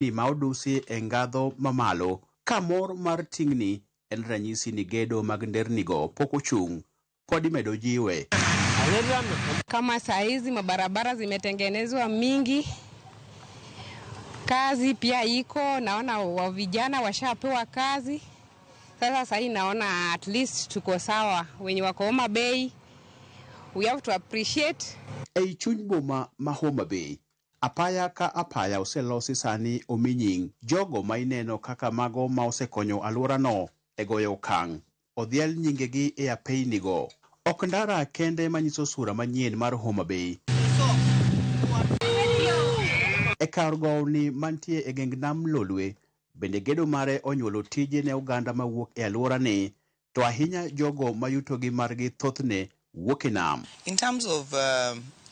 Ma odusi e ngadho mamalo ka mor mar ting'ni en ranyisi ni gedo mag ndernigo pok ochung', pod imedo jiwe. Kama saa hizi mabarabara zimetengenezwa mingi, kazi pia iko, naona wa vijana washapewa kazi. Sasa sahii naona at least tuko sawa, wenye wako Homa Bay we have to appreciate. Ei chuny boma ma Homa Bay, apaya ka apaya oselosi sani omi nying jogo ma ineno kaka mago ma osekonyo alworano e goyo okang'. Odhial nyingegi e apeynigo. Ok ndara kende manyiso sura manyien mar Homa Bay. E kar gowni mantie e geng nam Lolwe, bende gedo mare onyuolo tije ne oganda mawuok e alworani, to ahinya jogo ma yutogi margi thothne wuok e nam. In terms of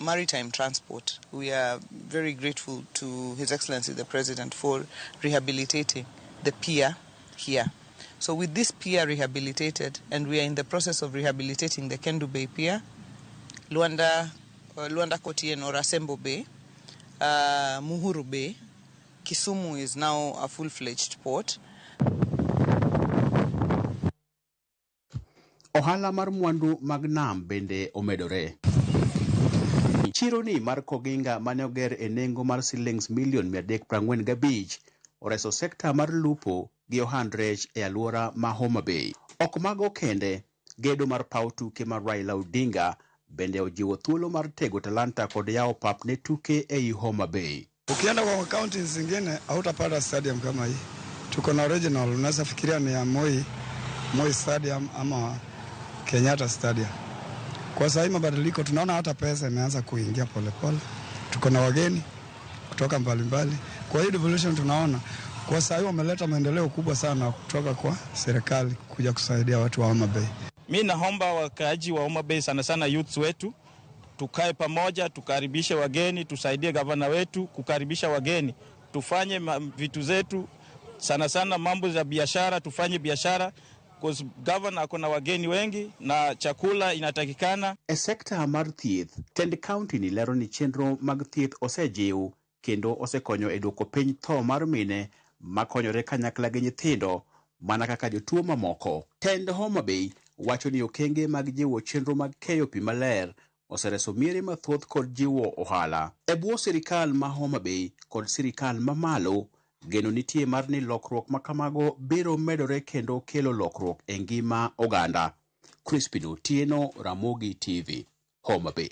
maritime transport, we are very grateful to His Excellency the President for rehabilitating the pier here. So with this pier rehabilitated, and we are in the process of rehabilitating the Kendu Bay Pier, Luanda Kotien or Asembo Bay, Muhuru Bay, Kisumu is now a full-fledged port. Ohala mar mwandu mag nam bende omedore. Chironi mar Koginga mane oger e nengo mar silings milion 345 oreso sekta mar lupo gi ohand rech e alwora ma Homa Bay. Ok mago kende, gedo mar paw tuke mar Raila Odinga bende ojiwo thuolo mar tego talanta kod yawo pap ne tuke ei Homa Bay. Ukienda kwa kaunti zingine hautapata stadium kama hii. Tuko na original, unaweza fikiria ni ya Moi Stadium ama Kenyatta Stadium. Kwa sasa hii mabadiliko tunaona hata pesa imeanza kuingia polepole. Tuko na wageni kutoka mbalimbali. Kwa hiyo devolution tunaona kwa sasa hii wameleta maendeleo kubwa sana kutoka kwa serikali kuja kusaidia watu wa Homa Bay. Mi naomba wakaaji wa Homa Bay, sana sana youths wetu, tukae pamoja, tukaribishe wageni, tusaidie gavana wetu kukaribisha wageni, tufanye vitu zetu, sana sana mambo za biashara, tufanye biashara because governor ako na wageni wengi na chakula inatakikana. E sekta mar thieth, tend county ni lero ni chenro mag thieth osejiw kendo osekonyo e duoko piny tho mar mine makonyore kanyakla gi nyithindo mana kaka jotuo mamoko. Tend Homa Bay wacho ni okenge mag jiwo chenro mag keyo pi maler osereso miere mathoth kod jiwo ohala. E bwo sirikal ma Homa Bay kod sirikal mamalo, geno nitie mar ni lokruok ma kamago biro medore kendo kelo lokruok e ngima oganda. Crispin Otieno, Ramogi TV, Homa Bay.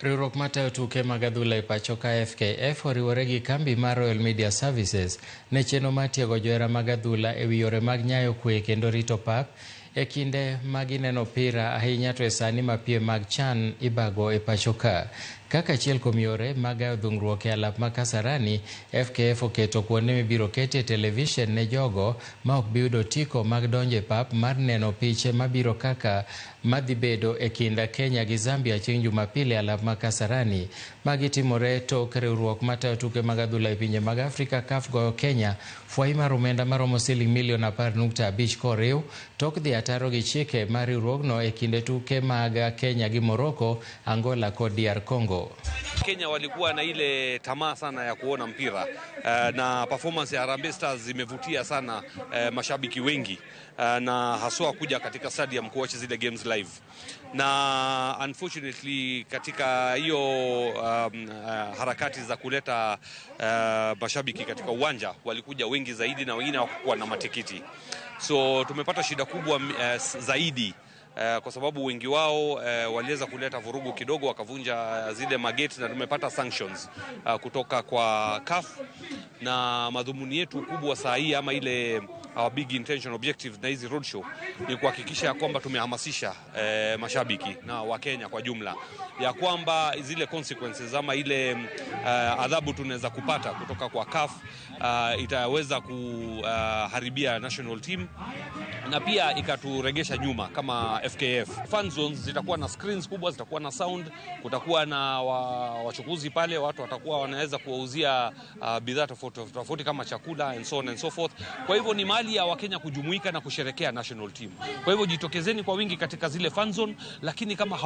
Riwruok matayo tuke mag adhula e pacho ka FKF oriwore gi kambi mar Royal Media Services ne chenro mar tiego johera mag adhula e wi yore mag nyayo kwe kendo rito pap e kinde ma gineno opira, ahinya to e sani ma piem mag CHAN ibago e pacho ka. Kaka achiel kuom yore mag gayo dhungruok e alap ma Kasarani, FKF oketo kuonde mibiro ketie televishen ne jogo ma ok bi yudo otiko mag donjo e pap mar neno piche mabiro kaka madhi bedo e kind Kenya gi Zambia chieng' Jumapil e alap ma Kasarani. Magi timore tok riwruok matayo tuke mag adhula e pinje mag Afrika CAF goyo Kenya fwai mar omenda maromo siling milion 10.5 koriw tok dhi ataro gi chike mar riwruogno e kinde tuke mag Kenya gi Morocco, Angola kod DR Congo. Kenya walikuwa na ile tamaa sana ya kuona mpira na performance ya Harambee Stars imevutia sana mashabiki wengi na haswa kuja katika stadium kuwatch zile games live, na unfortunately katika hiyo harakati za kuleta mashabiki katika uwanja walikuja wengi zaidi na wengine hawakuwa na matikiti, so tumepata shida kubwa zaidi kwa sababu wengi wao waliweza kuleta vurugu kidogo, wakavunja zile mageti na tumepata sanctions kutoka kwa CAF. Na madhumuni yetu kubwa saa hii ama ile our big intention objective na hizi roadshow ni kuhakikisha kwamba tumehamasisha mashabiki na Wakenya kwa jumla ya kwamba zile consequences ama ile adhabu tunaweza kupata kutoka kwa CAF itaweza kuharibia national team na pia ikaturegesha nyuma kama FKF. Fan zones zitakuwa na screens kubwa, zitakuwa na sound, kutakuwa na wachukuzi pale, watu watakuwa wanaweza kuwauzia bidhaa tofauti tofauti kama chakula and so on and so forth. Kwa hivyo ni mali ya Wakenya kujumuika na kusherekea national team. Kwa hivyo jitokezeni kwa wingi katika zile fan zone, lakini kama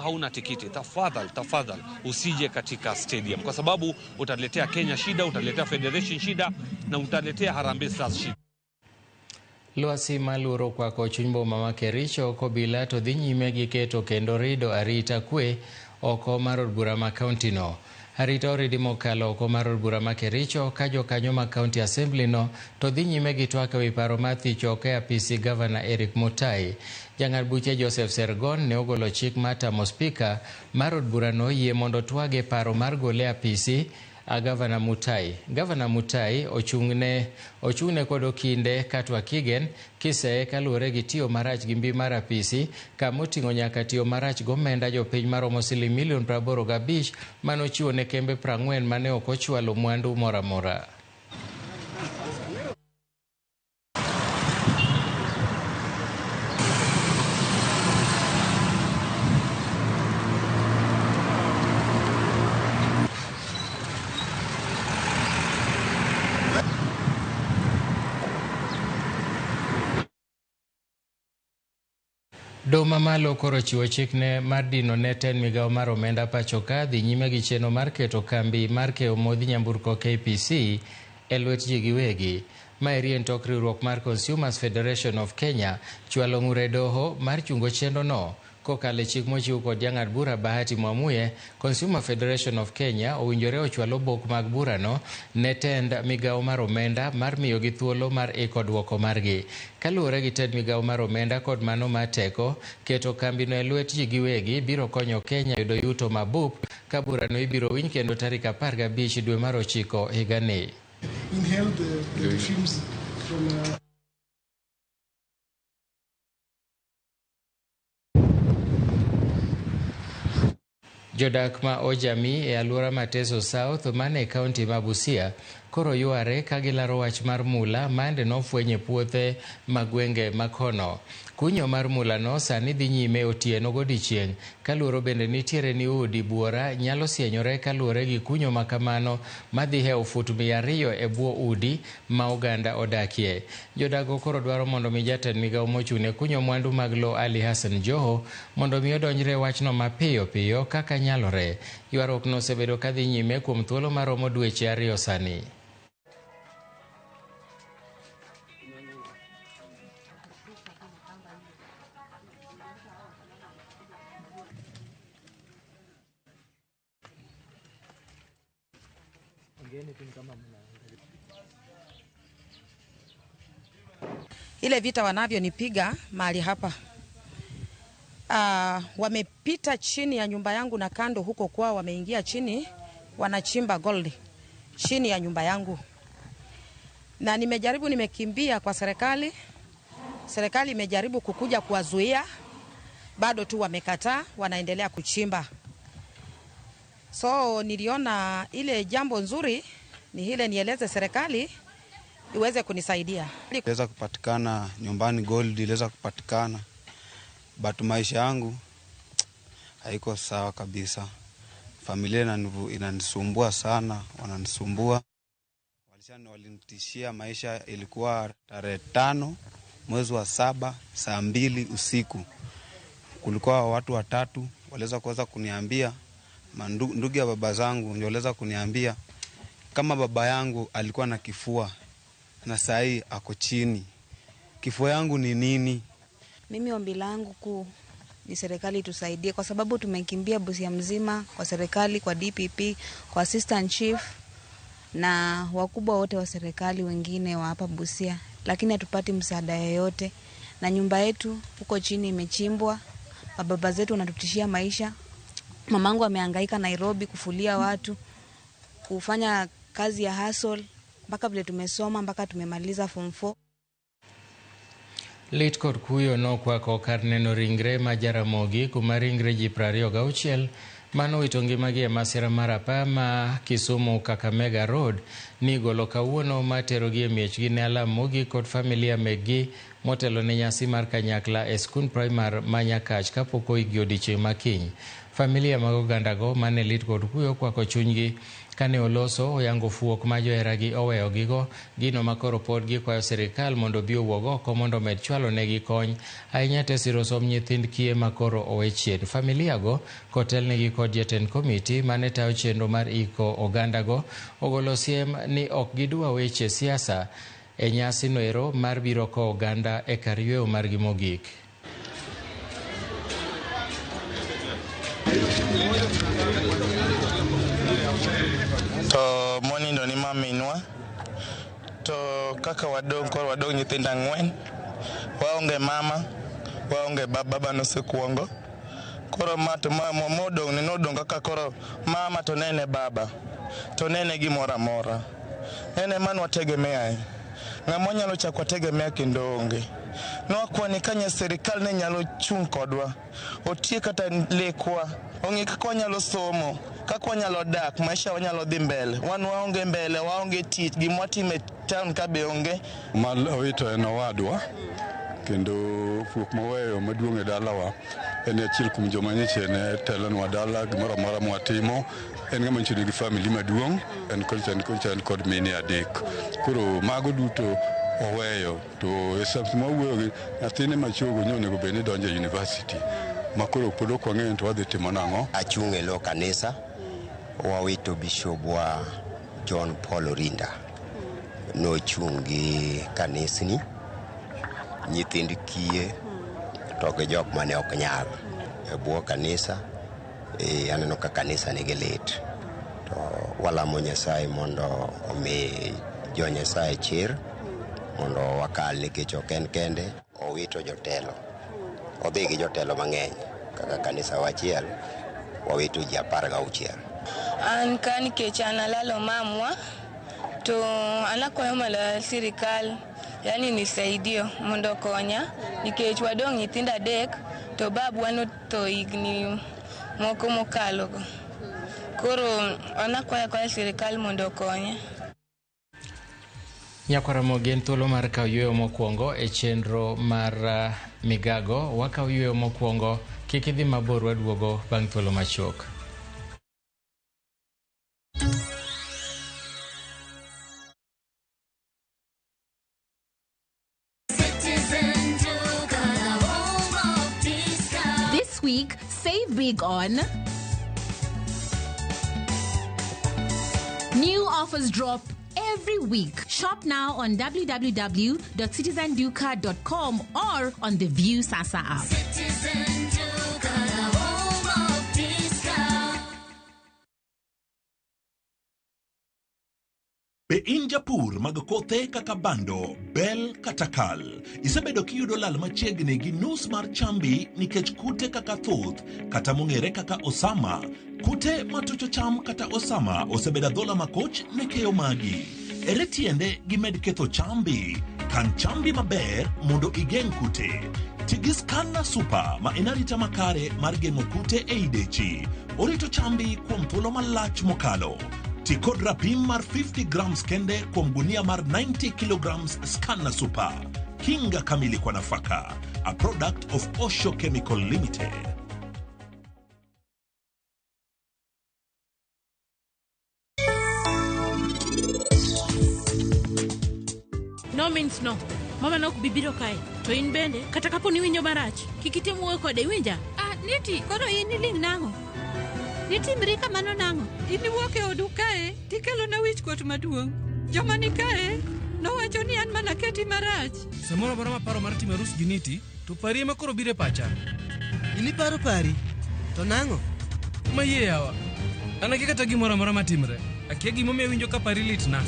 hauna tikiti, tafadhali tafadhali usije katika stadium, kwa sababu utaletea Kenya shida, utaletea federation shida na utaletea Harambee Stars shida. Lwasi maluoro kwako chuny boma ma Kericho kobila to dhi nyime gi keto kendo rido arita kwe oko mar od bura ma kaunti no. Arita oridi mokalo oko mar od bura ma Kericho ka jokanyo ma kaunti assembly no to dhi nyime gi twak ewi paro mar thich oko e apisi gavana Eric Mutai. Jang'ad buche Joseph Sergon ne ogolo chik mar tamo spika mar od burano yie mondo twage paro mar gole e apisi a Gavana Mutai. Gavana Mutai ochung'ne kod okinde Katwa Kigen kiseye kaluwore gi tiyo marach gi mbi mar apisi kamoting'o nyaka tiyo marach gomenda jopiny maromo siling milion 85 manochiwo ne kembe 40 mane ok ochwalo mwandu moro amora. Doho mamalo koro chiwo chik ne mar dino ne tend migao mar omenda pacho ka dhi nyime gi chenro mar keto kambi mar keyo modhi nyamburko KPC e lwet ji giwegi. Maeri en tok riwruok mar Consumers Federation of Kenya chwalo ng'ur e doho mar chungo chenro no kokalo e chik mochiw kod jang'ad bura Bahati Mwamuye. Consumer Federation of Kenya owinjore ochwal obok mag burano ne tend migao mar omenda mar miyogi thuolo mar iko duoko margi. Kaluwore gi tend migao mar omenda kod mano mar teko, keto kambino e lwet ji giwegi biro konyo Kenya yudo yuto mabup ka burano ibiro winj kendo tarik 15 dwe mar 9 higani. Inhale the fumes from Jodak ma ojami e alwora Mateso South mane kaunti ma Busia koro yware ka gilaro wach mar mula mande nofweny e puothe mag gwenge makono. Kunyo mar mula no sani dhi nyime otieno godiechieng' kaluoro bende nitiere ni udi buora nyalo sienyore kaluwore gi kunyo makamano madhi hewo fut 200 e bwo udi ma oganda odakie. Jodago koro dwaro mondo mi jatend migao mochung' ne kunyo mwandu mag lo Ali Hassan Joho mondo mi odonjre wachno mapiyo piyo kaka nyalore. Ywaruok no osebedo kadhi nyime kuom thuolo maromo dweche 2 sani. Ile vita wanavyonipiga mahali hapa, wamepita chini ya nyumba yangu na kando huko kwao wameingia chini, wanachimba gold chini ya nyumba yangu. Na nimejaribu, nimekimbia kwa serikali. Serikali imejaribu kukuja kuwazuia, bado tu wamekataa, wanaendelea kuchimba. So niliona ile jambo nzuri ni ile nieleze serikali iweze kunisaidia. Iliweza kupatikana nyumbani gold, iliweza kupatikana, but maisha yangu haiko sawa kabisa. Familia inanisumbua sana, wananisumbua. Walinitishia maisha. Ilikuwa tarehe 5 mwezi wa 7 saa 2 usiku. Kulikuwa watu watatu waliweza kuweza kuniambia, ndugu ya baba zangu ndio waliweza kuniambia kama baba yangu alikuwa na kifua na sahi ako chini. Kifua yangu ni nini? Mimi ombi langu kuu ni serikali tusaidie, kwa sababu tumekimbia Busia mzima kwa serikali, kwa DPP, kwa assistant chief na wakubwa wote wa serikali wengine wa hapa Busia, lakini hatupati msaada yoyote. Na nyumba yetu huko chini imechimbwa, mababa zetu wanatutishia maisha. Mamangu amehangaika Nairobi kufulia watu, kufanya kazi ya hustle mpaka vile tumesoma mpaka tumemaliza form 4. Lit kod kuyo nokwako kar neno ringre ma Jaramogi kuma ringre ji 26 Manowito ngimagi e masira mar apaya ma Kisumu Kakamega Road nigolo kawuono materogi e miechgi ne alam mogik kod familia mekgi motelo ne nyasi mar kanyakla e skund primar ma Nyakach kapok oikgi odiechieng' ma kiny. Familia mag ogandago mane lit kod kuyo okwako chunygi kane oloso oyango fuok ma joheragi oweyogigo, gino makoro pod gikwayo sirikal mondo obi owuog oko mondo omed chwalo negi kony ahinya te siro somb nyithind kiye makoro owe chien. Familia go kotelnegi kod jatend komiti mane tayo chenro mar iko ogandago ogolo siem ni ok gidwa weche siasa e nyasi noero mar biro kowo oganda e kar yweyo margi mogik. To monindo ni maminwa, to kaka wadong' koro wadong' nyithindo ang'wen, waonge mama, waonge baba, baba nosekuongo. Koro ma to modong' ni nodong' kaka koro mama to nene baba, to nene gimoro amora. Nene mane wategemeae. Ng'ama wanyalo chako wategemea kendo onge. Nwakwa ni ka sirikal ne nyalo chung' kodwa, otiek kata lekwa, ong'i kaka wanyalo somo, kaka wanyalo dak, maisha wanyalo dhi mbele. Wan waonge mbele, waonge tich, gima watimo e town ka be onge. Ma owito en owadwa, kendo fuok moweyo maduong' e dalawa en achiel kuom joma nyocha ne telonwa dala, gimoro amora mwatimo. En ng'ama nyocha nigi family maduong', en kocha en kod mine adek. Koro mago duto oweyo to e sama wawuoyo gi nyathine machogo nyo onego bed ni donjo e university ma koro pod ok wang'eyo to wadhi timo nang'o. Achung' e lo kanisa, wawito bishopwa John Paul Orinda. Nochung' gi kanisni, nyithind kiye to gi jok mane ok nyal e bwo kanisa. Aneno ka kanisa nigi lit to walamo Nyasaye mondo omi jo Nyasaye chir mondo wakal nikech ok en kende, owito jotelo, odhi gi jotelo mang'eny kaka kanisa wa achiel wawito ji 16. An ka nikech an alalo mamwa to an akwayo mana sirikal yani nisaidie mondo okonya nikech wadong' nyithindo adek to babwa notho higni moko mokalo go. Koro an akwayo akwaya sirikal mondo okonya. Nyakwaramogi en thuolo mar kawo yueyo mokwongo e chenro mar migago. Wakawo yueyo mokwongo, kik idhi mabor, waduogo bang' thuolo machuok. This week, save big on new offers drop every week. Shop now on www.citizenduka.com or on the View Sasa app. Citizen Duka, the home of discount. Be in japur mag kothe kaka bando, bel kata kal? Isebedo kiyudo lal machiegni gi nus mar chambi nikech kute kaka thuth kata mong'ere kaka osama. Kute matucho cham kata osama osebedo adhola makoch ne keyo magi. Ere tiende gimed ketho chambi? Kan chambi maber mondo igeng' kute. Ti gi Scanner Super ma en arita makare mar geng'o kute ei dechi. Orito chambi kuom thuolo malach mokalo. Ti kod rapim mar 50 grams kende kuom gunia mar 90 kilograms Scanner Super. Kinga kamili kwa nafaka. A product of Osho Chemical Limited. No means no. Mama nok bi biro kae. To in bende, kata kapo ni iwinjo marach, kik item wuoyo kode, iwinja? Ah, Niti, koro in iling' nang'o? Nitimri kamano nang'o? In iwuok e odu kae tikelona wichkuot maduong'. Joma ni kae nowacho ni an mana keti marach. Samoro amora maparo mar timo arus gi Niti, to pari ema koro biro e pacha. In iparo pari? To nang'o? Mayie yawa. An akia kata gimoro amora matimre. Akia gimomiyo awinjo ka pari litna.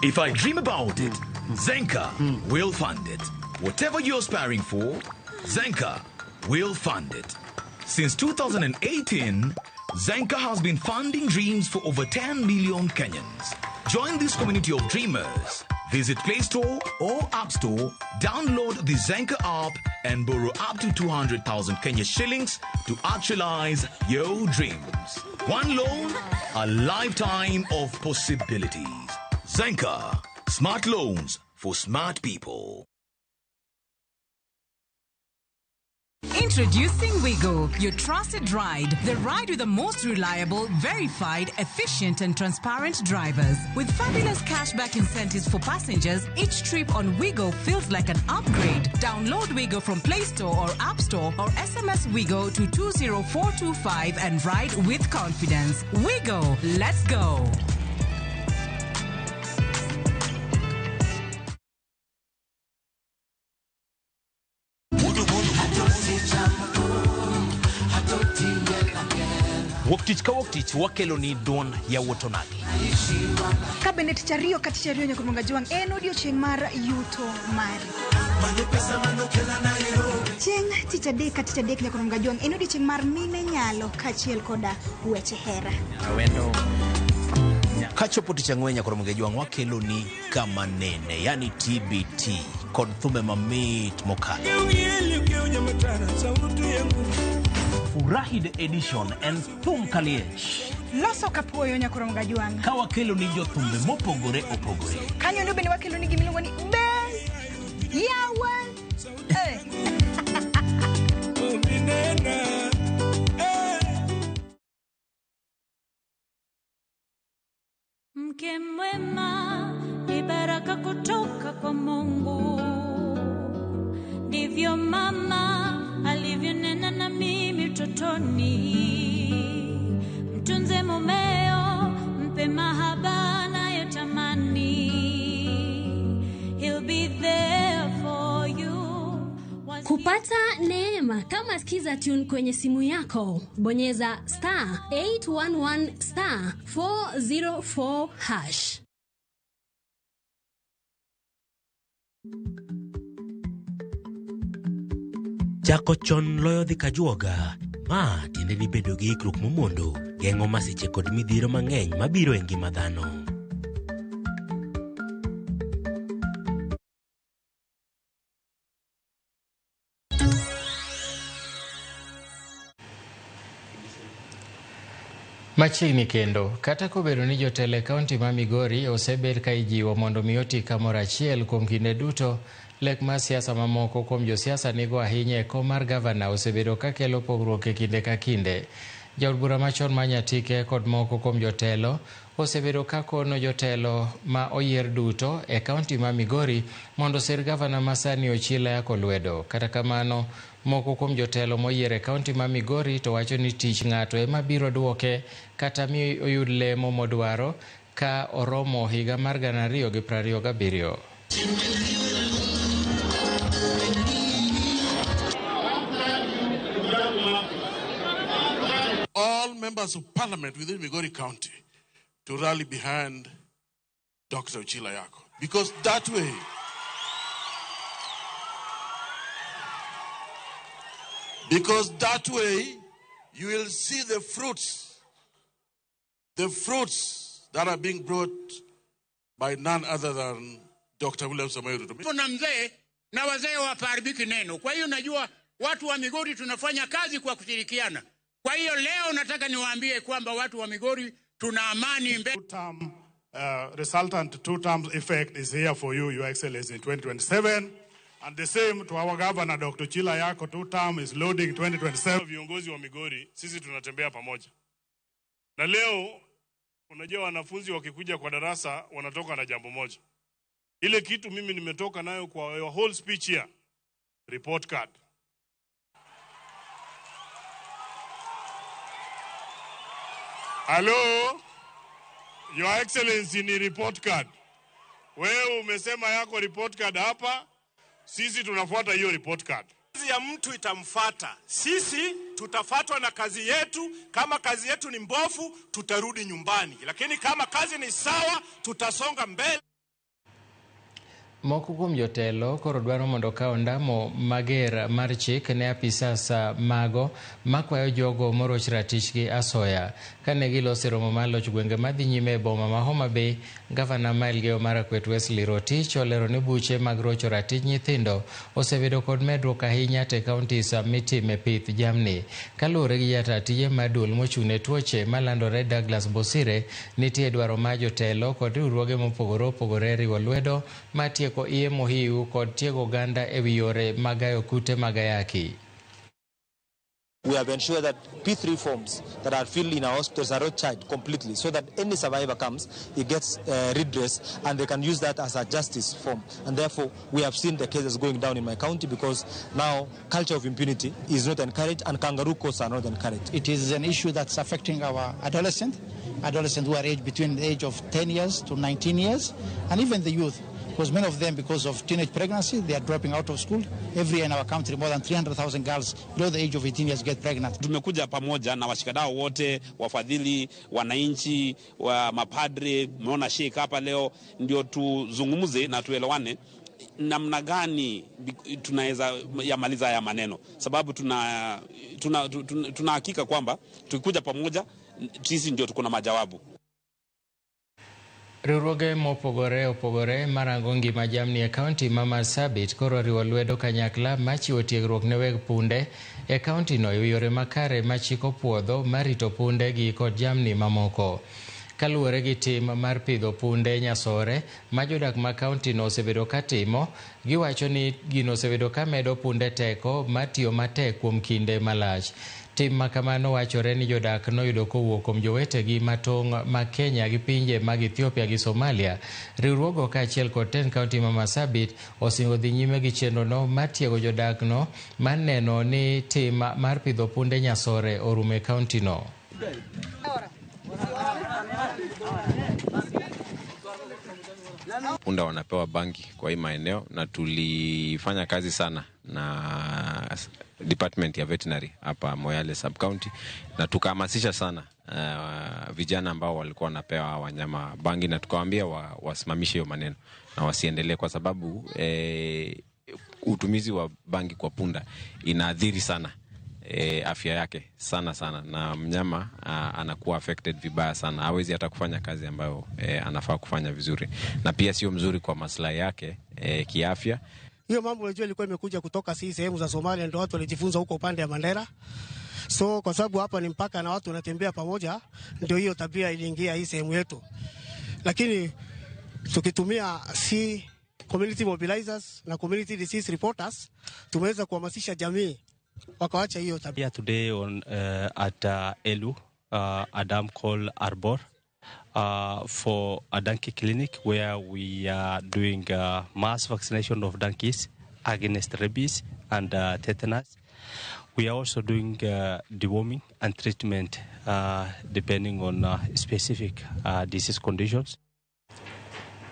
If I dream about it, Zenka will fund it. Whatever you're aspiring for, Zenka will fund it. Since 2018, Zenka has been funding dreams for over 10 million Kenyans. Join this community of dreamers. Visit Play Store or App Store, download the Zenka app, and borrow up to 200,000 Kenya shillings to actualize your dreams. One loan, a lifetime of possibilities. Zenka, smart loans for smart people. Introducing Wigo, your trusted ride. The ride with the most reliable, verified, efficient, and transparent drivers. With fabulous cashback incentives for passengers, each trip on Wigo feels like an upgrade. Download Wigo from Play Store or App Store or SMS Wigo to 20425 and ride with confidence. Wigo, let's go. Wuok tich ka wuok tich wakelo ni duond yawuot onagi. Ka bende tich ariyo ka tich ariyo nyaka Mwanga Jwang' en odiochieng' mar yuto mari. Chieng' tich adek ka tich adek nyaka Mwanga Jwang' en odiochieng' mar mine nyalo kaachiel koda weche hera. Awendo. Kachopo tich ang'wen nyaka Mwanga Jwang' wakelo ni kama nene, yani TBT kod thumbe mamit mokalo. Furahi the edition en thum kaliech. Loso kapuoyo nyaka Mwanga Jwang'. Ka wakelo ni jothumbe mopogore opogore. Kanyo ndo bende wakelo ni gimiluongo ni be yawa. Mke mwema ni baraka kutoka kwa Mungu, ndivyo mama alivyonena na mimi utotoni. Mtunze mumeo, mpe mahaba anayotamani. He'll be there for you. Kupata neema kama Skiza Tune kwenye simu yako, bonyeza star 811 star 404 hash. Chako chon loyo dhi kajuoga, ma tiende ni bedo gi ikruok momondo, geng'o masiche kod midhiero mang'eny mabiro e ngima dhano. Machiegni kendo, kata kobedo ni jotelo e kaunti ma Migori osebed ka ijiwo mondo mi oti kamoro achiel kuom kinde duto, lek mar siasa mamoko kuom josiasa nigo ahinya e kom mar gavana osebedo ka kelo pogruok e kinde ka kinde. Jaod bura machon ma Nyatike kod moko kuom jotelo osebedo ka kono jotelo ma oyier duto e kaunti ma Migori mondo osir gavana ma sani Ochilo Ayako lwedo. Kata kamano, moko kuom jotelo moyier e kaunti ma Migori to wacho ni tich ng'ato ema biro duoke kata mi oyud lemo modwaro ka oromo higa mar 2027. All members of parliament within Migori County to rally behind Dr. Ochilo Ayako. Because that way, you will see the fruits that are being brought by none other than Dr. William Samoei Ruto. Na mzee na wazee waparibiki neno. Kwa hiyo najua watu wa Migori tunafanya kazi kwa kushirikiana. Kwa hiyo leo nataka niwaambie kwamba watu wa Migori tuna amani mbele. Resultant two-term effect is here for you, Your Excellency, in 2027. And the same to our governor, Dr. Ochilo Ayako, two-term is loading 2027. Viongozi wa Migori, sisi tunatembea pamoja. Na leo, unajua wanafunzi wakikuja kwa darasa, wanatoka na jambo moja. Ile kitu mimi nimetoka nayo kwa your whole speech here, report card. Hello, Your Excellency, ni report card. Wewe umesema yako report card hapa, sisi tunafuata hiyo report card. Kazi ya mtu itamfuata. Sisi tutafuatwa na kazi yetu. Kama kazi yetu ni mbovu, tutarudi nyumbani. Lakini kama kazi ni sawa, tutasonga mbele. Moko kuom jotelo koro dwaro mondo okaw ondamo mager mar chik ne apisas mago makwayo jogo moroch ratichgi asoya. Kane giloso e romo mar loch gwenge madhi nyime e boma ma Homa Bay, gavana ma Elgeyo Marakwet Wesley Rotich olero ni buche mag rocho ratich nyithindo osebedo kod medruok ahinya te counties mitime pith jamni. Kaluwore gi jata tije mar duol mochung' ne tuoche malandore Douglas Bosire, nitie dwaro mar jotelo kod riwruoge mopogore opogore riwo lwedo mar tieko iye mohiu kod tiego oganda e wi yore mag gayo kute mag ayaki. We have ensured that P3 forms that are filled in our hospitals are not charged completely, so that any survivor comes, he gets redress, and they can use that as a justice form. And therefore, we have seen the cases going down in my county, because now culture of impunity is not encouraged and kangaroo courts are not encouraged. It is an issue that's affecting our adolescents who are aged between the age of 10 years to 19 years, and even the youth. Because many of them, because of teenage pregnancy, they are dropping out of school. Every year in our country, more than 300,000 girls below the age of 18 years get pregnant. Tumekuja pamoja na washikadau wote, wafadhili, wananchi, wa mapadre, umeona Sheikh hapa leo, ndio tuzungumze na tuelewane namna gani tunaweza yamaliza haya maneno, sababu tuna hakika kwamba tukikuja pamoja sisi ndio tuko na majawabu. Riwruoge mopogore opogore marango ngima jamni e kaunti ma Marsabit koro oriwo lwedo kanyakla machiwo tiegruok ne weg punde e kaunti no e yore makare machiko puodho marito punde gi kod jamni mamoko. Kaluwore gi tim mar pidho punde nyasore ma jodak ma kaunti no osebedo katimo, giwacho ni gino osebedo ka medo punde teko mar tiyo matek kuom kinde malach. Tim ma kamano wachore ni jodak noyudo kowuok kuom jowetegi matong' ma Kenya gi pinje mag Ethiopia gi Somalia. Riwruogo kaachiel kod tend kaunti ma Marsabit osingo dhi nyime gi chenrono mar tiego jodak no mar neno ni tim mar pidho punde nyasore orumo e kaunti no. Punda wanapewa bangi kwa hii maeneo, na tulifanya kazi sana na department ya veterinary hapa Moyale sub county, na tukahamasisha sana vijana ambao walikuwa wanapewa wanyama bangi, na tukawaambia wasimamishe hiyo maneno na wasiendelee, kwa sababu utumizi wa bangi kwa punda inaathiri sana afya yake sana sana, na mnyama anakuwa affected vibaya sana, hawezi hata kufanya kazi ambayo anafaa kufanya vizuri, na pia sio mzuri kwa maslahi yake kiafya. Hiyo mambo unajua ilikuwa imekuja kutoka si sehemu za Somalia, ndio watu walijifunza huko upande ya Mandera. So kwa sababu hapa ni mpaka na watu wanatembea pamoja, ndio hiyo tabia iliingia hii sehemu yetu. Lakini tukitumia si community mobilizers na community disease reporters, tumeweza kuhamasisha jamii wakawacha hiyo tabia. Today on at Elu, a dam called Arbor, for a donkey clinic where we are doing mass vaccination of donkeys against rabies and tetanus. We are also doing deworming and treatment depending on specific disease conditions.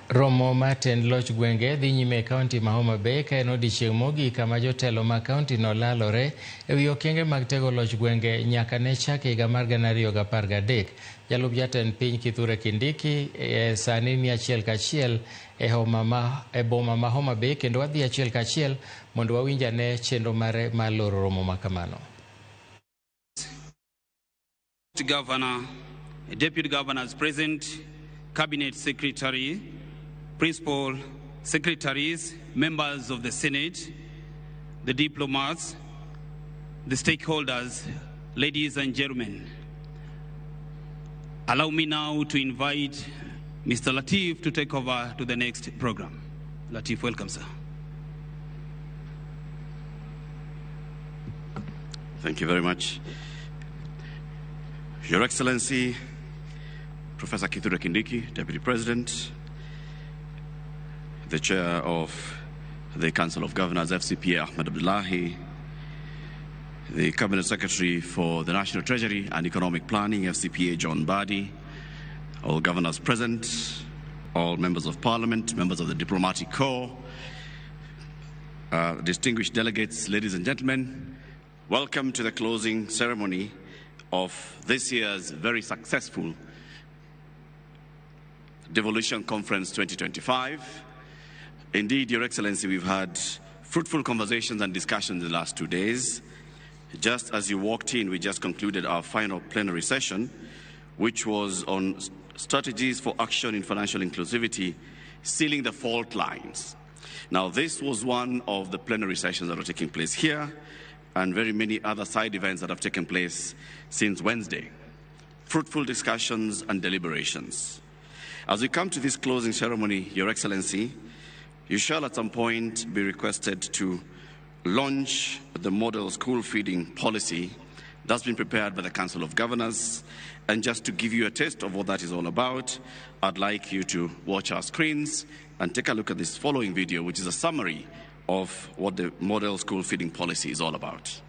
Romo mar tend loch gwenge dhi nyime e kaunti ma Homa Bay ka en odiechieng' mogik kama jotelo mag kaunti no lalore e wi okenge mag tego loch gwenge nyaka ne chak higa mar 2013. Jalup jatend piny Kithure Kindiki sani ni achiel kachiel e boma ma Homa Bay, kendo wadhi achiel kachiel mondo wawinj ane chenro mare mar loro romo ma kamano. Governor, Deputy Governors present, Cabinet Secretary, Principal Secretaries, members of the Senate, the diplomats, the stakeholders, ladies and gentlemen. Allow me now to invite Mr. Latif to take over to the next program. Latif, welcome, sir. Thank you very much. Your Excellency, Professor Kithure Kindiki, Deputy President, the Chair of the Council of Governors, FCPA Ahmed Abdullahi, the Cabinet Secretary for the National Treasury and Economic Planning, FCPA John Badi, all governors present, all members of Parliament, members of the Diplomatic Corps, distinguished delegates, ladies and gentlemen, welcome to the closing ceremony of this year's very successful Devolution Conference 2025. Indeed, Your Excellency, we've had fruitful conversations and discussions in the last 2 days. Just as you walked in, we just concluded our final plenary session, which was on strategies for action in financial inclusivity, sealing the fault lines. Now, this was one of the plenary sessions that are taking place here, and very many other side events that have taken place since Wednesday. Fruitful discussions and deliberations. As we come to this closing ceremony, Your Excellency, you shall at some point be requested to launch the model school feeding policy that's been prepared by the Council of Governors. And just to give you a taste of what that is all about, I'd like you to watch our screens and take a look at this following video, which is a summary of what the model school feeding policy is all about.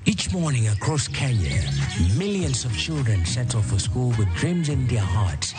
Each morning across Kenya, millions of children set off for school with dreams in their hearts.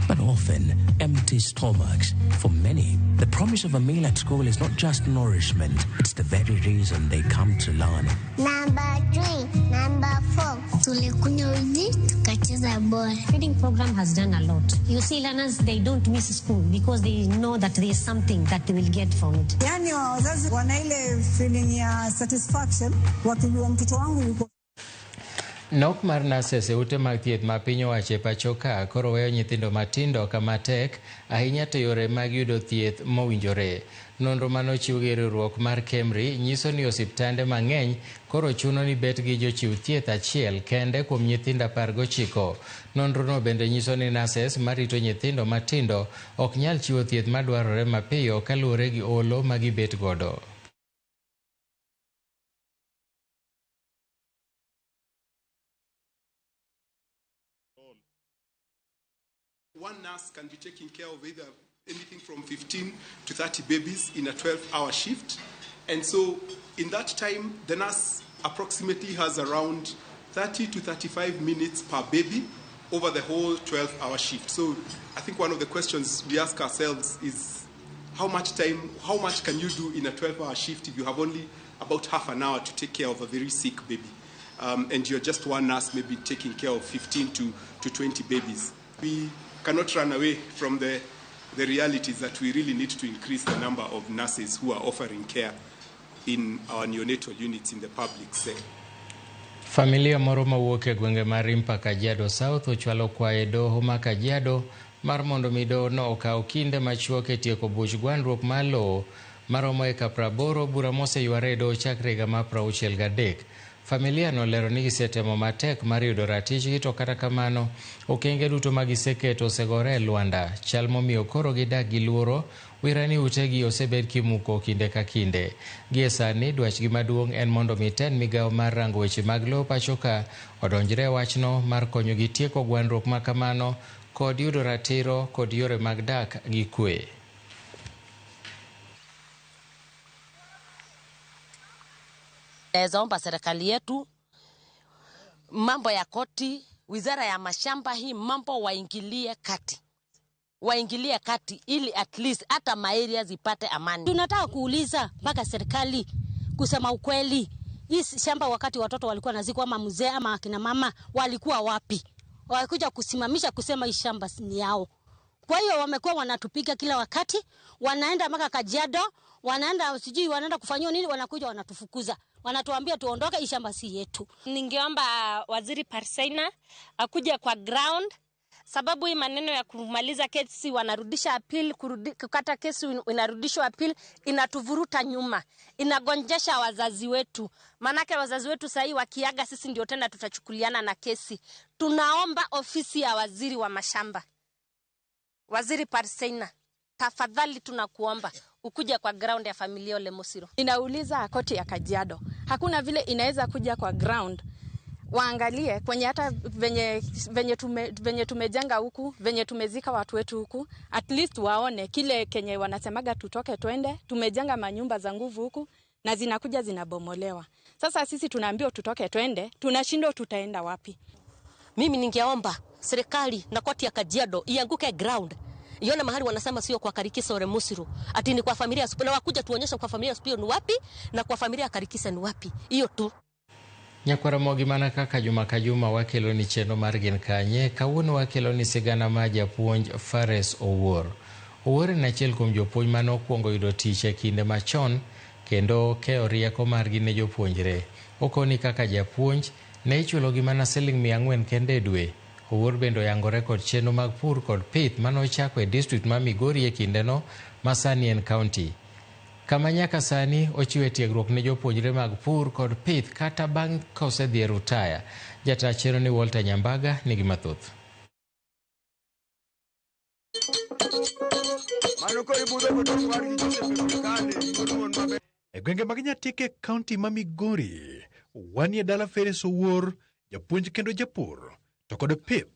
But often, empty stomachs. For many, the promise of a meal at school is not just nourishment, it's the very reason they come to learn. Number 3, number 4. Tulikunywa uji, tukacheza ball. Feeding program has done a lot. You see, learners, they don't miss school because they know that there is something that they will get from it. Yani wazazi wana ile feeling ya satisfaction wakijua mtoto wangu yuko. Nok mar nurses e ute mag thieth ma piny owacho e pacho ka koro weyo nyithindo matindo kama tek ahinya to yore mag yudo thieth mowinjore. Nonro manochiw gi riwruok mar KEMRI nyiso ni osiptande mang'eny koro chuno ni bet gi jochiw thieth achiel kende kuom nyithindo 19. Nonrono bende nyiso ni nurses marito nyithindo matindo ok nyal chiwo thieth madwarore mapiyo kaluwore gi olo ma gibet godo. One nurse can be taking care of either anything from 15 to 30 babies in a 12-hour shift. And so in that time, the nurse approximately has around 30 to 35 minutes per baby over the whole 12-hour shift. So I think one of the questions we ask ourselves is how much time, how much can you do in a 12-hour shift if you have only about half an hour to take care of a very sick baby? And you're just one nurse maybe taking care of 15 to 20 babies. We cannot run away from the realities that we really need to increase the number of nurses who are offering care in our neonatal units in the public sector. Familia moro mawuok e gwenge mar Rimpa Kajiado South ochwalo kwayo e doho ma Kajiado mar mondo mi dohono okaw kinde machuok e tieko buch gwandruok mar lowo maromo eka 80 bura moseyware e doho chakre higa mar 63. Familia no lero ni gisetemo matek mar yudo ratichgi to kata kamano okenge duto ma giseketo osegore e lwanda, chal momiyo koro gidak gi luoro wira ni utegi osebed kimuko kinde ka kinde. Gie sani dwachgi maduong' en mondo mi tend migawo mar rango weche mag lowo pacho ka odonjre e wachno mar konyogi tieko gwandruok ma kamano kod yudo ratiro kod yore mag dak gi kwe. Naweza omba serikali yetu mambo ya koti, wizara ya mashamba, hii mambo waingilie kati. Waingilie kati ili at least hata maeria zipate amani. Tunataka kuuliza mpaka serikali kusema ukweli. Hii shamba wakati watoto walikuwa nazikwa ama mzee ama akina mama walikuwa wapi? Walikuja kusimamisha kusema hii shamba ni yao. Kwa hiyo wamekuwa wanatupiga kila wakati, wanaenda mpaka Kajiado, wanaenda sijui wanaenda kufanywa nini, wanakuja wanatufukuza. Wanatuambia tuondoke, hii shamba si yetu. Ningeomba Waziri Parseina akuje kwa ground, sababu hii maneno ya kumaliza kesi wanarudisha appeal, kukata kesi inarudishwa appeal, inatuvuruta nyuma, inagonjesha wazazi wetu. Manake wazazi wetu sasa wakiaga sisi ndio tena tutachukuliana na kesi. Tunaomba ofisi ya waziri wa mashamba, Waziri Parseina, tafadhali tunakuomba ukuja kwa ground ya familia Ole Mosiro. Inauliza koti ya Kajiado, hakuna vile inaweza kuja kwa ground waangalie kwenye hata venye tumejenga huku, venye tumezika watu wetu huku, at least waone kile kenye wanasemaga tutoke twende. Tumejenga manyumba za nguvu huku na zinakuja zinabomolewa. Sasa sisi tunaambiwa tutoke twende, tunashindwa tutaenda wapi? Mimi ningeomba serikali na koti ya Kajiado ianguke ground. Ione mahali wanasema sio kwa Karikisa ole Musiru, ati ni kwa familia ya Supio, na wakuja tuonyesha kwa familia ya Supio ni wapi na kwa familia ya Karikisa ni wapi. Hiyo tu. Nyakwara mogi mana kaka juma ka juma wakelo ni chenro mar Gin Kanye, kawuono wakelo ni sigana mar japuonj Fares Owuor. Owuor en achiel kuom jopuonj mane okwongo yudo tich e kinde machon kendo keyo rieko margi ne jopuonjre. Okoni kaka japuonj ne ichulogi mana siling 400 kende e dwe. Owuor bende oyangore kod chenro mag pur kod pith mane ochako e district ma Migori e kindeno ma sani en county. Kama nyaka sani ochiwe tiegruok ne jopuonjre mag pur kod pith kata bang' kosedhi e rutaya. Jata chenro ni Walter Nyambaga nigi mathoth. E gwenge mag Nyatike, kaunti ma Migori, wanie dala Fares Owuor, japuonj kendo japur, to kod pith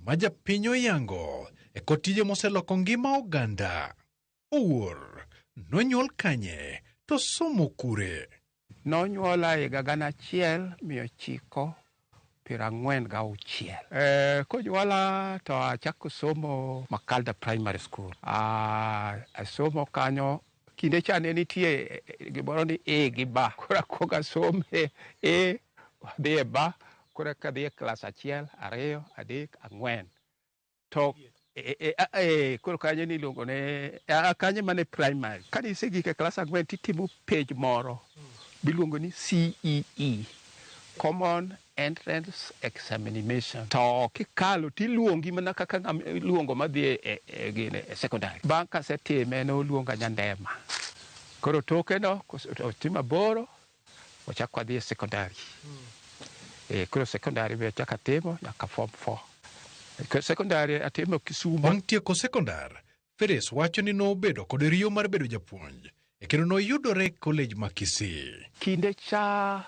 ma japiny oyango e kod tije moseloko ngima oganda. Owuor nonyuol kanye to somo kure? Nonyuola higa 1946. Konyuola to achako somo Makalda Primary School. Asomo kanyo kinde cha ne nitie gimoro ni A gi B. Koro akwongo asome A, adhi e B, koro eka adhi e klas 1, 2, 3, 4. To koro kanyo niluongo ne kanyo mane primary. Kane isegik e klas 4 titimo page moro miluongo ni CEE, Common Entrance Examination. To kikalo tiluongi mana kaka ng'ama iluongo madhi e secondary. Bang' kasetime noluonga Nyandema. Koro toke no otimo 8 ochako adhi e secondary. Koro secondary be achako atimo nyaka form 4. Secondary atimo Kisumu. Bang' tieko sekondar, Fares wacho ni nobedo kod riyo mar bedo japuonj e kendo noyudore e college ma Kisii. Kinde cha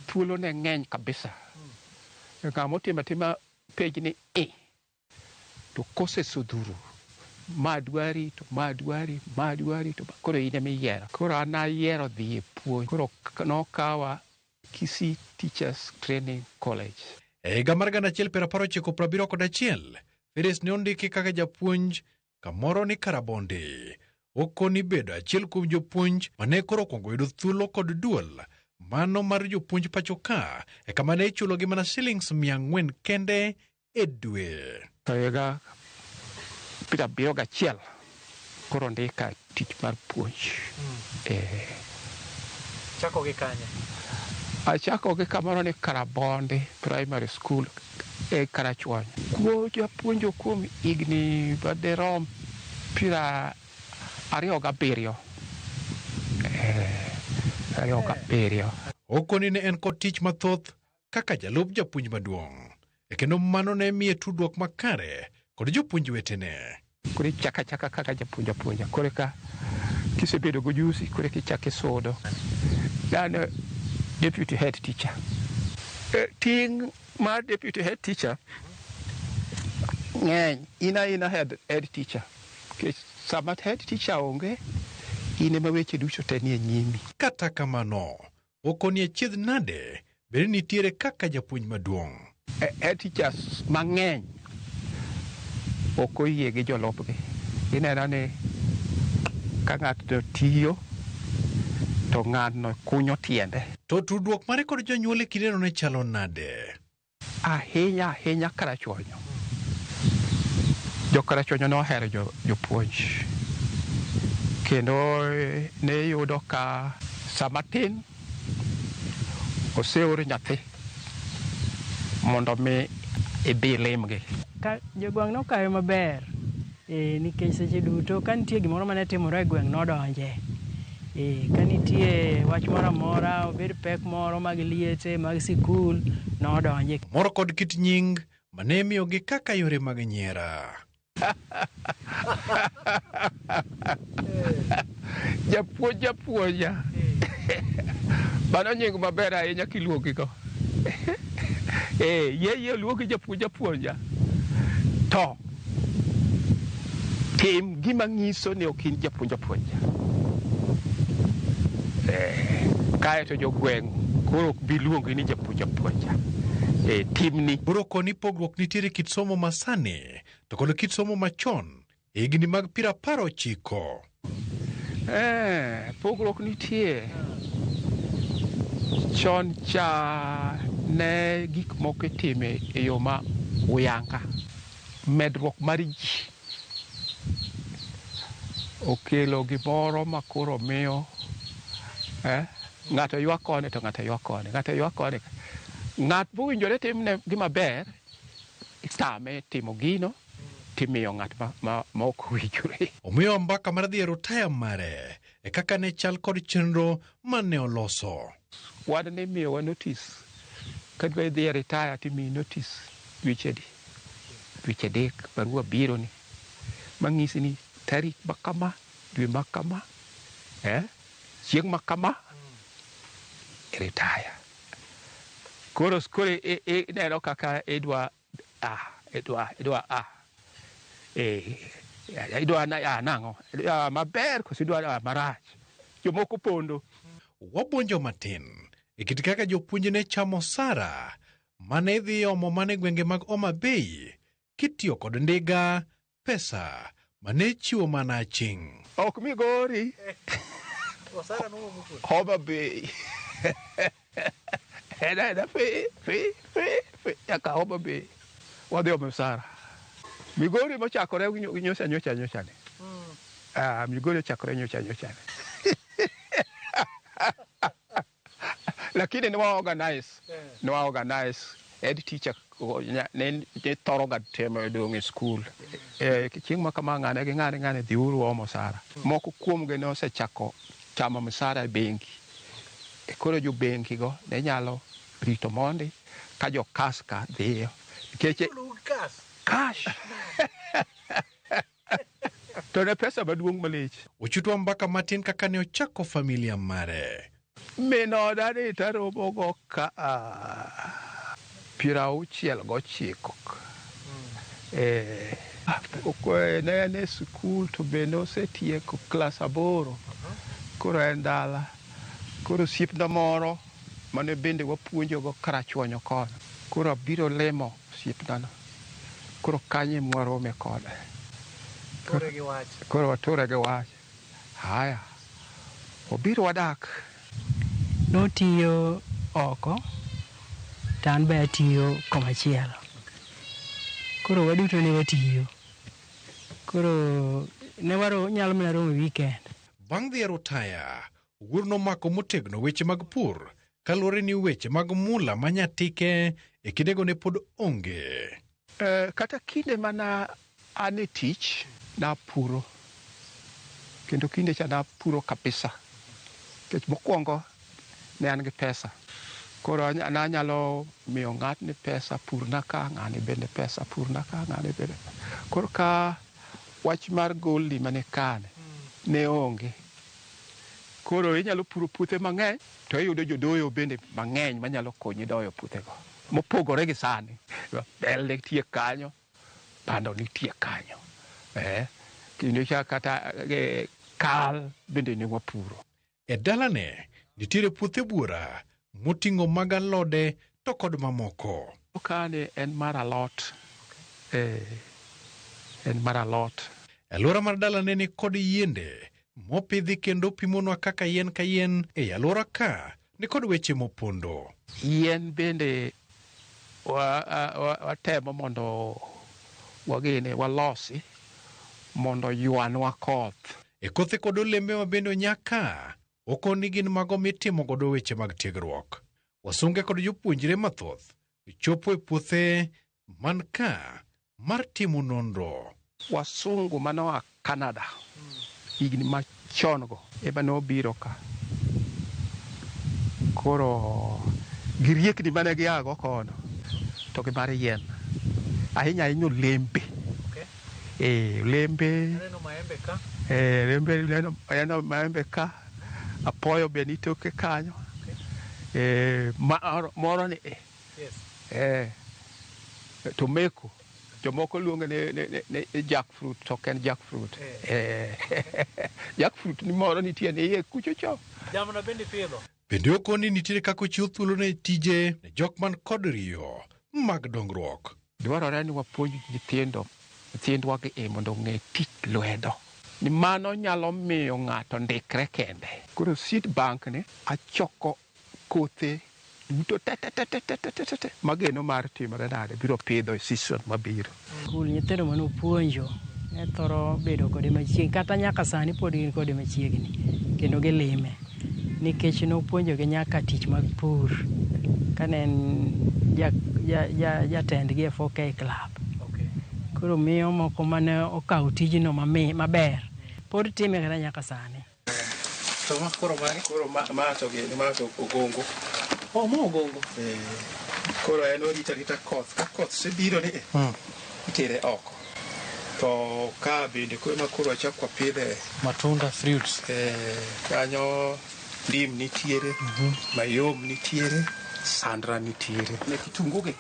thuolo ne ng'eny kabisa. Ng'ama otimo atima page ni A to kosesodhuro ma dwari to ma dwari ma dwari to koro in ema iyiero. Koro an ayiero dhi e puonj. Koro nokawa Kisii Teachers Training College. E higa mar 1991, Fares ne ondiki kaka japuonj kamoro ni Karabondi. Okoni bedo achiel kuom jopuonj mane koro okwongo yudo thuolo kod duol mano mar jopuonj pacho ka e kama ne ichulogi mana shillings 400 kende e dwe. To higa 71 koro ndika tich mar puonj. Chako gi kanye? Achako gi kamoro ni Karabondi Primary School e Karachuonyo. Kuo apuonjo kuom higni madirom 27. 27. Okoni ne en kod tich mathoth kaka jalup japuonj maduong', e kendo mano ne miye tudruok makare kod jopuonj wetene. Koro ichako achaka kaka japuonj apuonja. Koro ka kisebedo gojusi koro eka ichako isudo. An deputy head teacher. Ting' mar deputy head teacher ng'eny. In aina head teacher. Nikech sama head teacher onge, in ema weche duto te nie nyimi. Kata kamano, okoni achiedh nade bende nitiere kaka japuonj maduong'. Head teachers mang'eny ok oyie gi jolupgi. Gineno ni ka ng'ato tiyo to ng'ano kunyo tiende. To tudruok mare kod jonyuol e kindeno ne chalo nade? Ahinya ahinya Karachuonyo. Jo Karachuonyo nohero jopuonj. Kendo ne yudo ka sama tin oseor nyathi mondo mi idhi limgi. Ka jogweng' nokawe maber nikech seche duto ka nitie gimoro mane timore e gweng' nodonje. Ka nitie wach moro amora, obed pek moro mag liete, mag sikul, nodonje. Moro kod kit nying mane imiyogi kaka yore mag nyiera. Japuonj japuonja. Mano nying maber ahinya kiluongigo. Yie oluongi japuonj japuonja. To tim gima nyiso ni ok in japuonj apuonja. Kaeto jogweng' koro ok bi luongi ni japuonj apuonja. Timni. Biro koni pogruok nitiere kit somo masani to kod kit somo machon e higni mag 90. Pogruok nitie. Chon cha ne gik moko itime e yo ma uyanga. Medruok mar ji okelo gimoro ma koro miyo ng'ato ywak koni to ng'ato ywak koni, ng'ato ywak koni. Ng'at mowinjore timne gima ber, itame timo gino, timiyo ng'at ma ok owinjore. Omiyo mbaka mar dhi e rutaya mare e kaka ne chal kod chenro mane oloso. Wan ne imiyowa notice. Ka dwa idhi e retire timiyi notice dweche adi? Dweche 3 barua biro ni. Mang'isi ni tarik ma kama, dwe ma kama, chieng' ma kama, retire. Koro ineno kaka idwa idwa nang'o? Idwa maber koso idwa marach? Jomoko pondo. Wabuonjo matin e kit kaka jopuonj ne chamo osara mane idhi omo mana e gwenge mag Homa Bay kitiyo kod ndiga, pesa mane chiwo mana aching'. Ok Migori. Homa Bay. Ena fi nyaka Homa Bay. Wadhi omo osara. Migori mochakore nyocha ni. Migori ochakore nyocha ni. Lakini ne wa organize head teacher ne thoro ga temo dong' e skul. Chieng' ma kama ng'ane gi ng'ane dhiuru omo osara. Moko kuomgi ne osechako chamo msara e bengi. Koro jo bengi go ne nyalo rito mondi ka jo kas ka dhiyo. Nikech cash. To ne pesa maduong' malich. Ochutwa mbaka matin kaka ne ochako familia mare. Min oda ni taromo go ka 69. Ne en e sikul to bende osetieko klas 8. Koro en dala. Koro osiepna moro mane bende wapuonjogo Karachuonyo kono. Koro abiro limo osiepnano. Koro kanyo ema warome kode. Koro wature gi wach. Haya. Obiro wadak. Notiyo oko, to an be atiyo komachielo. Koro waduto ne watiyo. Koro ne nyalo mana romo weekend. Bang' dhi e rutaya, Wuor nomako motegno weche mag pur kaluwore ni weche mag mula manyatike e kindego ne pod onge. Kata kinde mana an e tich napuro. Kendo kinde cha napuro kabisa. Nikech mokwongo ne an gi pesa. Koro nanyalo miyo ng'atni pesa purna ka, ng'ani bende pesa purna ka, ng'ani bende. Koro ka wach mar goldi mane kane ne onge. Koro inyalo puro puothe mang'eny to iyudo jodoyo bende mang'eny manyalo konyi doyo puothego. Mopogore gi sani. Bel nitie kanyo, bando nitie kanyo. Kendo cha kata kal bende ne wapuro. E dalane nitiere puothe buora moting'o mag alode to kod mamoko. Kane en mar alot. En mar alot. Alwora mar dalane ni kod yiende mopidhi kendo pimonwa kaka yien ka yien e alwora ka ni kod weche mopondo. Yien bende watemo mondo wagene walosi mondo ywanwa koth. E kothe kod olembe ma bende onyaka okoni gin mago mitimo godo weche mag tiegruok. Wasunge kod jopuonjre mathoth chopo e puothe man ka mar timo nonro. Wasungu manoa Canada higni machon go ema nobiro ka. Koro gi riekni mane giago kono to gi mar yien. Ahinya ahinya olembe. Olembe. Aneno maembe ka. Olembe aneno maembe ka. Apoyo be nitoke kanyo. Moro ni Yes. Tomeko. Jomoko luonge ne jackfruit to ok en jackfruit. Jackfruit ni moro nitie ni iye kucho cho. Jamna bende ipidho. Bende okoni nitiere kaka ochiwo thuolo ne tije ne jok man kod riyo mag dongruok. Dwarore ni wapuonj nyithindo nyithindwa gi e mondo ong'e tich lwedo. Ni mano nyalo miyo ng'ato ndikre kende. Koro seed bank ni achoko kothe duto te te te te te te te te mageno mar timore nade biro pidho e season mabiro. Skul nyithindo mane opuonjo ne thoro bedo kode machiegni kata nyaka sani pod gin kode machiegni kendo gilime nikech nopuonjogi nyaka tich mag pur kane en jatendgi e 4K club. Koro miyo moko mane okawo tijno maber pod time kata nyaka sani. To ma koro mage? Koro ma to gini, ma to ogongo. Oh, ma ogongo. Koro en orito arita koth. Ka koth osebiro ni, itere oko. To ka bende koro ma koro wachak wapidhe matunda, fruits. Kanyo ndim nitiere, mayom nitiere, sandra nitiere. Ne kitungu gi.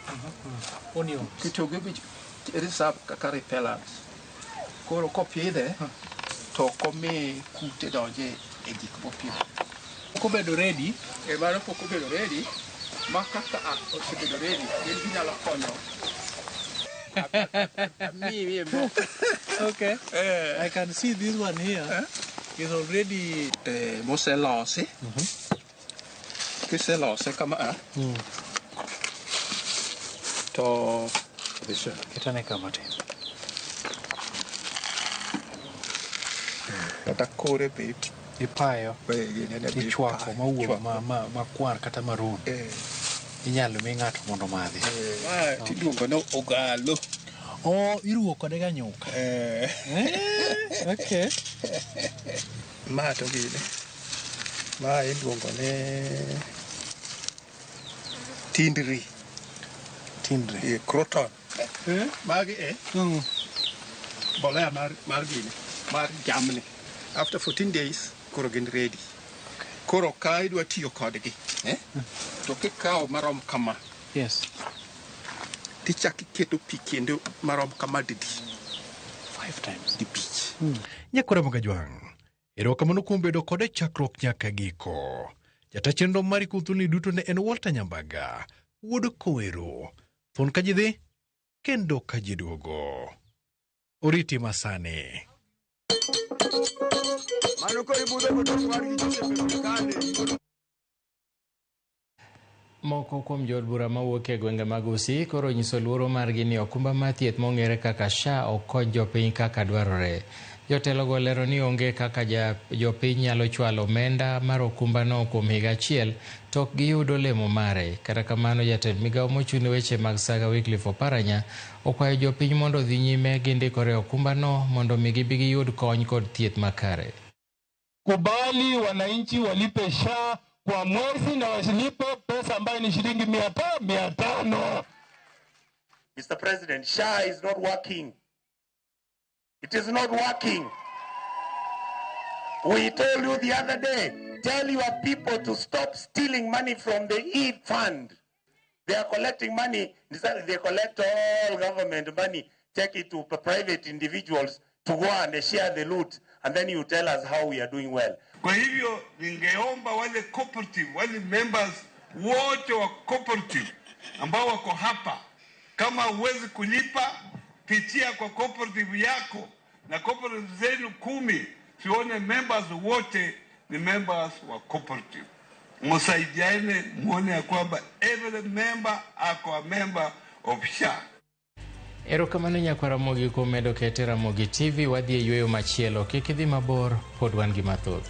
Onions. Kitungu gi reserve kaka repellents. Koro kopidhe to ok omi kute donje e gik mopidho. Pok obedo ready. Mano pok obedo ready. Ma kaka osebedo ready, gin ginyalo konyo. Okay. I can see this one here is already moselosi. Kiselose kama a to ketane kama tin. Kata kore be ipayo ichwako mawuok makwar kata maroon. Inyalo mi ng'ato mondo omadhi. Ma tiluongo ni ogalo. Oh, iruwo kode ga nyuka. Okay. Ma to gini. Ma iluongo ni tindri. Tindri. Croton. Magi e. Bolea mar gini, mar jamni. After 14 days, koro gin ready. Koro ka idwa tiyo kodgi, to kikawo marom kama. Yes. Tichak iketo pi kendo marom kama didi. 5 times. Dibich. Nyakwara Magajwang', erokamano kuom bedo kode chakruok nyaka giko. Jata chenro mari kuom thuoloni duto ne en Walter Nyambaga, wuod Kowero. Thuon ka ji dhi, kendo ka ji duogo. Oriti masani. Moko kuom jood bura mawuok e gwenge mag Gusii koro onyiso luoro margi ni okumba mar thieth mong'ere kaka SHA ok kony jopiny kaka dwarore. Jotelogo lero ni onge kaka jopiny nyalo chwalo omenda mar okumbano kuom higa achiel to ok giyud olemo mare. Kata kamano, jatend migawo mochung' ne weche mag saga Wycliffe Oparanya okwayo jopiny mondo odhi nyime gi ndikore okumbano mondo mi gibi giyud kony kod thieth makare. Kubali wananchi walipe SHA kwa mwezi na wasilipe pesa ambayo ni shilingi 500. Mr. President, SHA is not working. It is not working. We told you the other day, tell your people to stop stealing money from the E fund. They are collecting money. They collect all government money, take it to private individuals to go and share the loot, and then you tell us how we are doing well. Kwa hivyo ningeomba wale cooperative, wale members wote wa cooperative ambao wako hapa, kama huwezi kulipa, pitia kwa cooperative yako na cooperative zenu 10, sione members wote ni members wa cooperative. Msaidiane muone ya kwamba every member ako a member of SHA. Erokamano nyakwara Ramogi kuom medo kete Ramogi TV. Wadhi e yweyo machielo, kik idhi mabor, pod wan gi mathoth.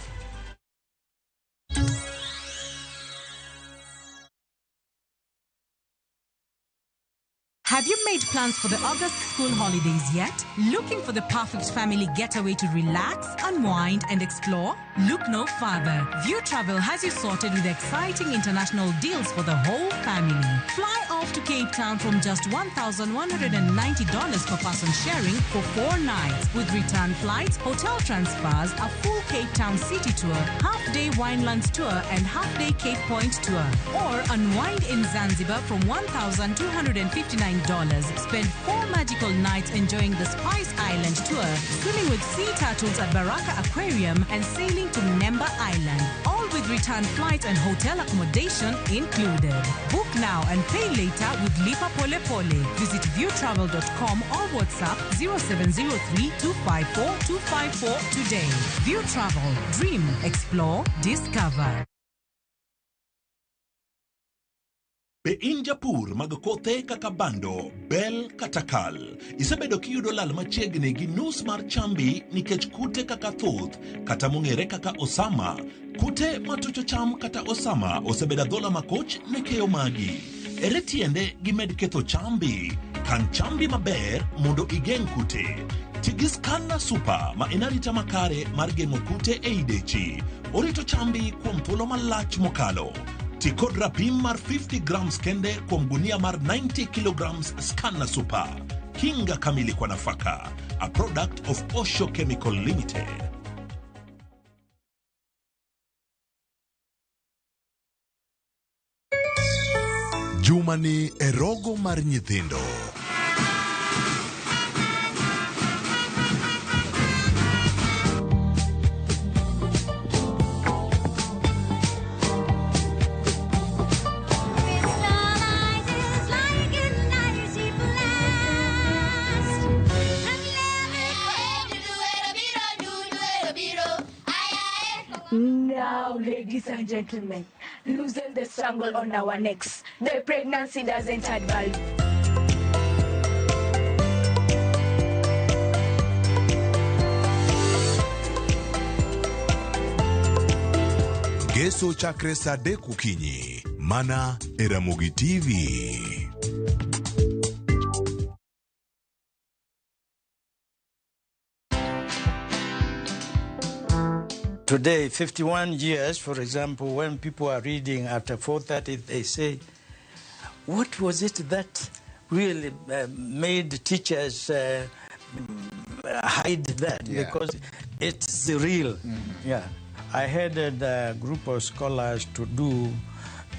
Have you made plans for the August school holidays yet? Looking for the perfect family getaway to relax, unwind, and explore? Look no further. View Travel has you sorted with exciting international deals for the whole family. Fly off to Cape Town from just $1,190 per person sharing for 4 nights, with return flights, hotel transfers, a full Cape Town city tour, half-day Winelands tour, and half-day Cape Point tour. Or unwind in Zanzibar from $1,259. Spend 4 magical nights enjoying the Spice Island tour, swimming with sea turtles at Baraka Aquarium, and sailing to Mnemba Island. All with return flight and hotel accommodation included. Book now and pay later with Lipa Pole Pole. Visit viewtravel.com or WhatsApp 0703 254 254 today. View Travel. Dream, explore, discover. Be in japur mag kothe kaka bando, bel kata kal? Isebedo kiyudo lal machiegni gi nus mar chambi nikech kute kaka thuth kata mong'ere kaka osama. Kute matucho cham kata osama osebedo adhola makoch ne keyo magi. Ere tiende gimed ketho chambi? Kan chambi maber mondo igeng' kute. Ti gi Scanna Super ma en arita makare mar geng'o kute ei dechi. Orito chambi kuom thuolo malach mokalo. Ti kod rapim mar 50 grams kende kuom gunia mar 90 kilograms Scanna Super. Kinga kamili kwa nafaka. A product of Osho Chemical Limited. Jumani e rogo mar nyithindo. Now, ladies and gentlemen, loosen the strangle on our necks. The pregnancy doesn't add value. Ngeso chakre saa 3 okinyi mana e Ramogi TV. Today, 51 years, for example, when people are reading after 4:30, they say, what was it that really made teachers hide that? Yeah. Because it's real. Mm-hmm. Yeah. I headed a group of scholars to do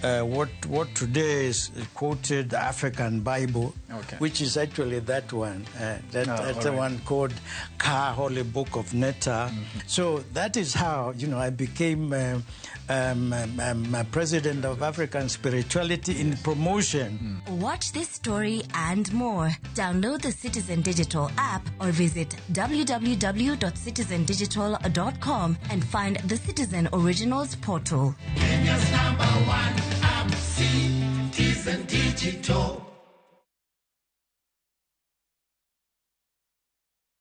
what today is quoted African Bible, okay, which is actually that one, that's the right. one called Ka Holy Book of Netta. Mm-hmm. So that is how, you know, I became president of African Spirituality in promotion. Mm. Watch this story and more. Download the Citizen Digital app or visit www.citizendigital.com and find the Citizen Originals portal. Kenya's number one app, Citizen Digital.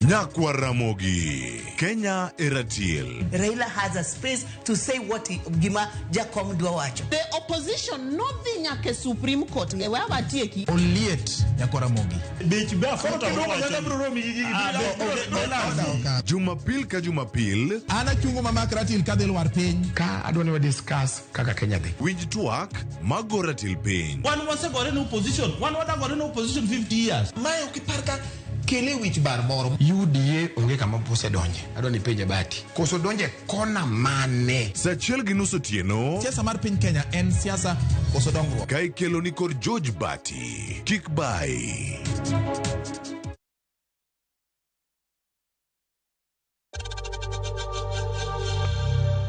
Nyakwa Ramogi, Kenya Eratil. Raila has a space to say what gima Jakom dwa wacho. The opposition nodhi nyaka Supreme Court. E wa tieki. Oliet Nyakwa Ramogi. Bech be afota. Jumapil ka Jumapil. Ana chungo mama Ratil kadhi lwar piny. Ka adwa ni wa discuss kaka Kenya dhi. Winj twak mago ratil piny. Wan wasegore ne opposition. Wan wadagore ne opposition 50 years. Mae ok ipar ka kele wich bar moro. UDA onge kama osedonje. Adwa ni penje Bati. Koso donje kona mane? Saa 1:30 otieno. Siasa mar piny Kenya en siasa koso dongruok. Ka ikelo ni kod George Bati. Kik bai.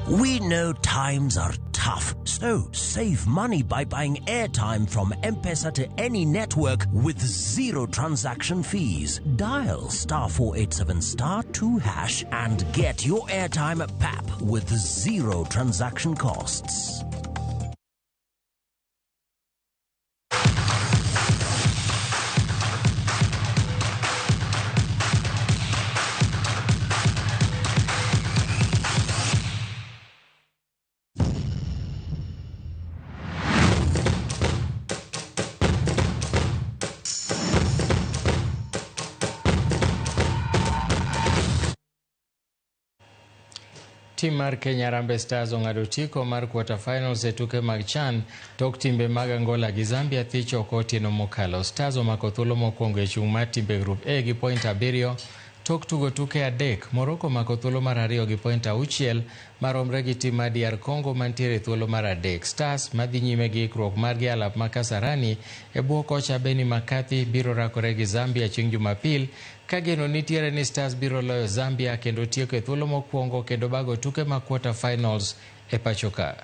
We know times are tough, so save money by buying airtime from M-Pesa to any network with zero transaction fees. Dial *487*2# and get your airtime pap with zero transaction costs. Tim mar Kenya Harambee Stars ong'ado otiko mar quarter finals e tuke mag CHAN tok timbe mag Angola gi Zambia thich oko otieno mokalo. Stars omako thuolo mokwongo e chung' mar timbe Group A gi point 7 Tok tugo tuke 3, Morocco omako thuolo mar 2 gi point 6 maromre gi tim mar DR Congo mantiere thuolo mar 3. Stars madhi nyime gi ikruok margi alap ma Kasarani e bwo kocha Benni McCarthy biro rakore gi Zambia chieng' Jumapil ka geno nitiere ni Stars biro loyo Zambia kendo tieko e thuolo mokwongo kendo bago tuke mag quarter finals e pacho ka.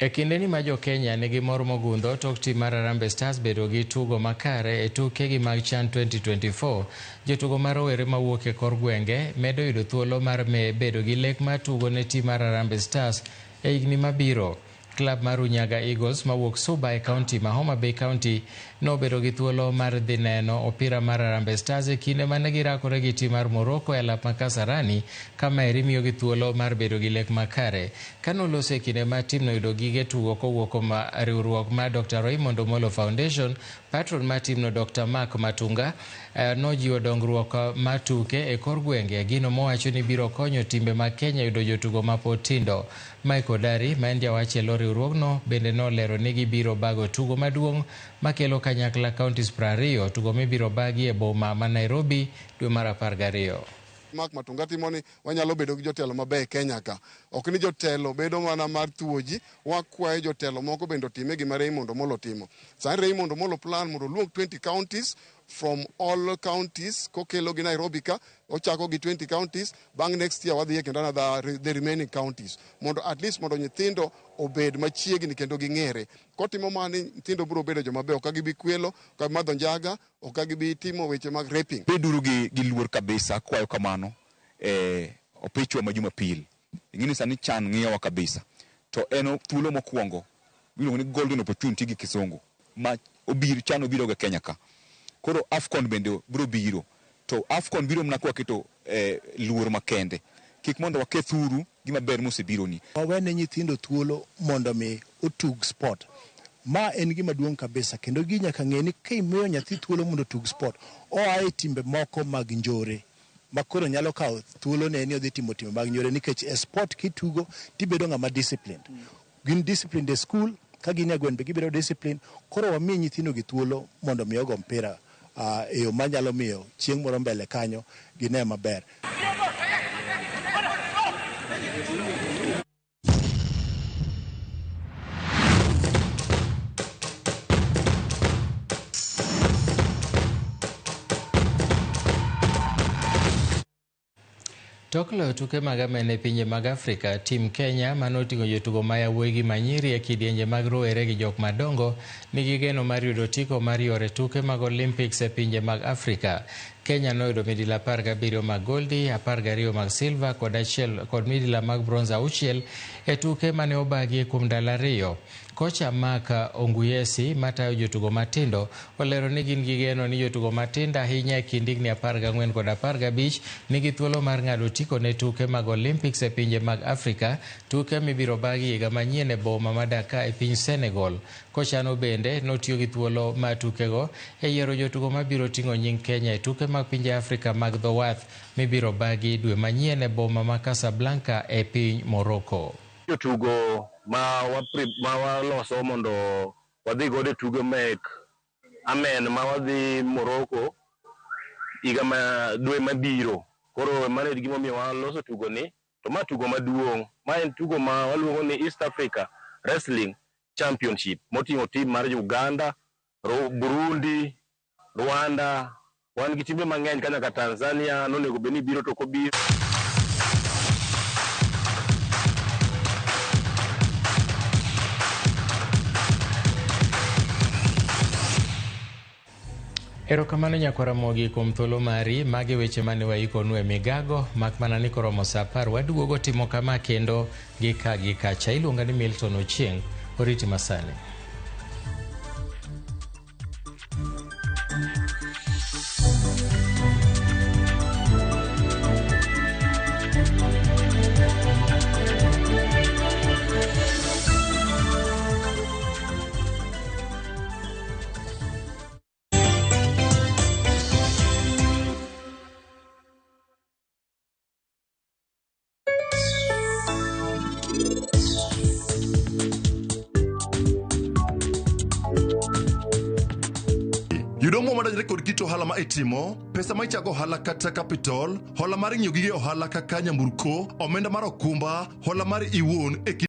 E kindeni ma jo Kenya nigi mor mogundho tok tim mar Harambee Stars bedo gi tugo makare e tukegi mag CHAN 2024, jotugo ma rowere mawuok e kor gwenge medo yudo thuolo mar bedo gi lek mar tugo ne tim mar Harambee Stars e higni mabiro. Klab mar Unyaga Eagles mawuok Suba e kaunti ma Homa Bay County nobedo gi thuolo mar dhi neno opira mar Harambee Stars e kinde mane girakore gi tim mar Morocco e alap ma Kasarani, kama eri miyogi thuolo mar bedo gi lek makare. Kanoloso e kinde ma timno yudo gige tugo kowuok kuom riwruok mar Dr. Raymond Omolo Foundation, patron mar timno Dr. Mark Matunga nojiwo dongruok mar tuke e kor gwenge, gino mowacho ni biro konyo timbe mag Kenya yudo jotugo mapod tindo. Mike Odari, ma en jawach e lo riwruogno, bende nolero ni gibiro bago tugo maduong' makelo kanyakla counties 20, tugo mibiro bagi e boma ma Nairobi dwe mar 12. Mark Matunga timo ni wanyalo bedo gi jotelo maber e Kenya ka. Ok ni jotelo bedo mana mar thuo ji, wakwayo jotelo moko bende otime gima Raymond Omolo timo. Sani Raymond Omolo plan mondo oluong 20 counties from all counties kokelo gi Nairobi ka, ochako gi 20 counties, bang' next year wadhi kendo another the remaining counties. Mondo at least mondo nyithindo obed machiegni kendo ging'ere. Kotimo mani, nyithindo biro bedo joma beyo, ok gibi kwelo, ok gibi madho njaga, ok gibi timo weche mag raping. Beduru gi luor kabisa, akwayo kamano opichwa ma Jumapil. Ing'eni sani CHAN ng'iyowa kabisa. To en thuolo mokwongo miluongo ni golden opportunity gi kisungu ma obiro CHAN obiro ga Kenya ka. Koro AFCON bende biro biro. To AFCON biro mana kwaketo luor makende. Kik mondo waketh uru gima ber mosebironi. Wawene nyithindo thuolo mondo mi otug sport. Ma en gima duong' kabisa kendo gi nyaka ng'e ni ka imiyo nyathi thuolo mondo otug sport, oa e timbe moko mag njore ma koro nyalo kawo thuolo ne ni odhi timo timbe mag njore, nikech e sport kitugo tibedo ng'ama disciplined. Gin disciplined e school, ka gin e gweng' be gibedo disciplined. Koro wamiyo nyithindo gi thuolo mondo mi ogo mpira e yo manyalo miyo chieng' moro mbele kanyo gine maber. Tok loyo tuke mag amene e pinje mag Afrika, tim Kenya manoting'o jotugo ma yawuoyi gi manyiri e kidienje mag rowere gi jok madongo nigi geno mar yudo otiko mar yore tuke mag Olympics e pinje mag Afrika. Kenya noyudo midila 17 mag goldi, 12 mag silver kod achiel kod midila mag bronze 6 e tuke mane obagi kuom ndalo 2. Kocha Mark Onguyesi matayo jotugo matindo olero ni gin gi geno ni jotugo matindo ahinya e kind higni 14 kod 15 nigi thuolo mar ng'ado otiko ne tuke mag Olympics e pinje mag Afrika, tuke mibiro bagi higa manyien e boma ma Dakar e piny Senegal. Kochano bende notiyo gi thuolo mar tukego e yiero jotugo mabiro ting'o nying Kenya e tuke mag pinje Afrika mag dho wath mibiro bagi dwe manyien e boma ma Casablanca e piny Morocco. Jotugo ma waloso mondo wadhi godo e tuke mek amen ma wadhi Morocco higa ma dwe mabiro. Koro mano e gimomiyo waloso tugo ni, to ma tugo maduong', ma en tugo ma waluongo ni East Africa Wrestling Championship moting'o tim mar Uganda, Burundi, Rwanda, wan gi timbe mang'eny ka nyaka Tanzania nonego bed ni biro to ok obiro. Erokamano nyakwara Ramogi kuom thuolo mari. Magi weche mane waikonu e migago, mak mana ni koromo saa 10 waduogo timo kama kendo gi ka gi kacha. Iluonga ni Milton Ochieng', oriti masani. Kungo madonjore kod kit ohala ma itimo, pesa ma ichago ohala kata capital, hola mar ng'iewo gige ohala kaka nyamburko, omenda mar okumba, hola mar iwuon e